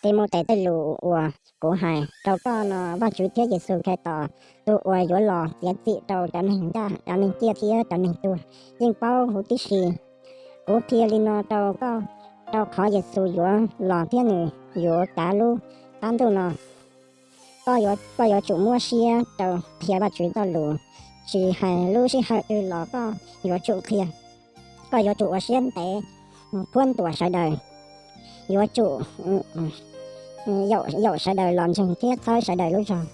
Timautes, tej lus uas kuv hais rau koj no, Vajtswv thiab Yexus Khetos, tus uas yuav los txiav txim rau cov neeg ncaj, cov neeg ciaj thiab cov neeg tuag, yeej paub huv tib si. Kuv qhia li no rau koj, rau qhov Yexus yuav los thiab nws yuav kav lub qab ntuj no. Koj yuav tsum muab siab rau qhia Vajtswv txoj lus, tsis hais lub sij hawm twg los koj yuav tsum qhia. Koj yuav tsum ua siab ntev, thuab ntuas sawv daws, yuav tsum yaum sawv daws los ntseeg thiab txhawb sawv daws lub zog,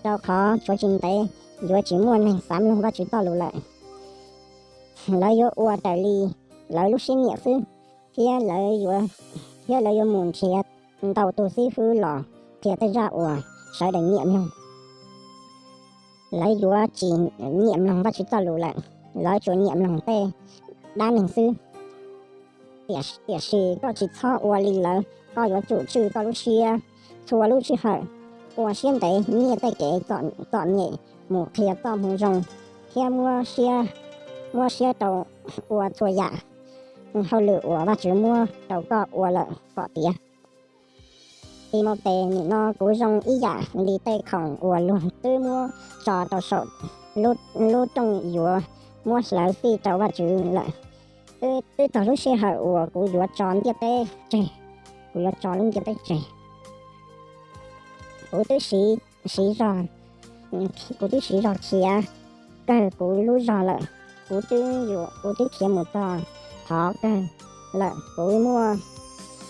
rau qhov tshuav tsis ntev yuav tsis muaj neeg xav mloog Vajtswv txoj lus lawm. Lawv yuav ua raws li lawv lub siab nyiam xwb, thiab lawv yuav, thiab lawv yuav mus nrhiav ntau tus xib fwb los qhia tej zaj uas sawv daws nyiam mloog. Lawv yuav tsis nyiam mloog Vajtswv txoj lus lawm, lawv tsuas nyiam mloog tej dab neeg xwb. Tiam sis koj tsis txhob ua li lawv, koj yuav tsum tswj koj lub siab txhua lub sij hawm, ua siab ntev nyiaj tej kev txom nyem mus qhia txoj moo zoo, thiab muab siab rau ua txhua yam hauj lwm uas Vajtswv muab rau koj ua lawm kom tiav. Timautes, nim no kuv zoo ib yam li tej khoom uas luag twb muab tso rau saum lub rooj yuav muab hlawv fij rau Vajtswv lawm. Twb txog lub sij hawm uas kuv yuav tso ntiaj teb tseg, kuv yuav tso lub ntiaj teb tseg. Kuv twb siv zog, kuv twb siv zog khiav kawg kuv lub zog lawm. Kuv twb, kuv twb khiav mus txog qhov kawg lawm. Kuv,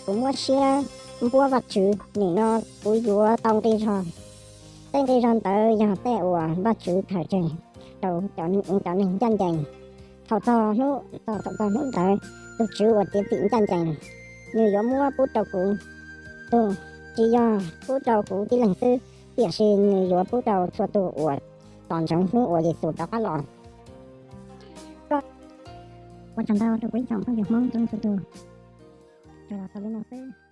kuv muab siab npuab Vajtswv, nim no kuv yuav tau nqi zog. Tej nqi zog ntawd yog tej uas Vajtswv khaws tseg rau cov neeg ncaj ncees. Thaum txog hnub, thaum txog hnub ntawd, tus Tswv uas txiav txim ncaj ncees, nws yuav muab pub rau kuv, tus, tsis yog pub rau kuv tib leeg xwb, tiam sis nws yuav pub rau txhua tus uas tos ntsoov hnub uas Yexus rov qab los. Ua tsaug ntau rau kuv ib tsoom phooj ywg Hmoob txhua leej txhua tus. Tsuas los txog li no xwb.